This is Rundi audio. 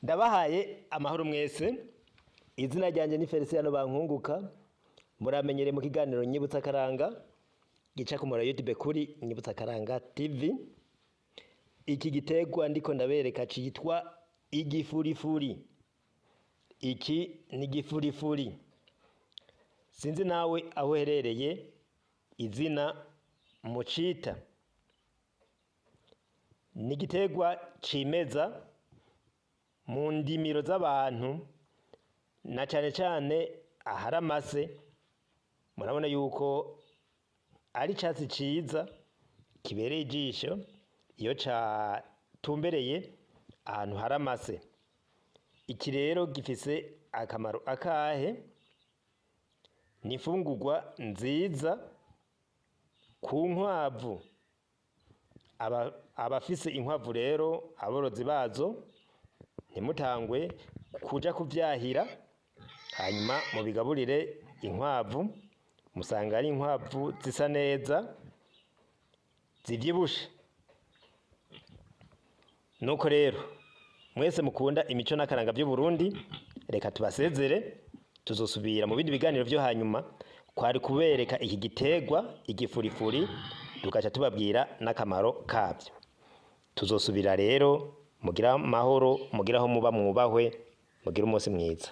Ndabahaye amahoro mwese. Izina ryanjye ni Feliciano Bankunguka. Muramenyereye mu kiganiro Nyibutsa Akaranga gica ku mura YouTube kuri Nyibutsa Akaranga TV. Iki giterwa ndiko ndabereka citwa igifurifuri. Iki ni igifurifuri. Sinzi nawe aho uherereye izina mucita. Ni igiterwa cimeza mu ndimiro z'abantu na cane cane ahari amase. Murabona yuko ari icatsi ciza kibereye ijisho iyo catumbereye ahantu hari amase. Iki rero gifise akamaro akahe? Ni imfungurwa nziza ku nkwavu. Abafise inkwavu rero, aborozi bazo, ntimutangwe kuja kuvyahira, hanyuma mubigaburire inkwavu. Musanga ari inkwavu zisa neza zivyibushe. Nuko rero mwese mukunda imico n'akaranga vy'Uburundi, reka tubasezere, tuzosubira mu bindi biganiro vyo hanyuma. Kwari kubereka iki giterwa igifurifuri, tugaca tubabwira n'akamaro kavyo. Tuzosubira rero. Mugira amahoro, mugira aho muba mwubahwe, mugire umunsi mwiza.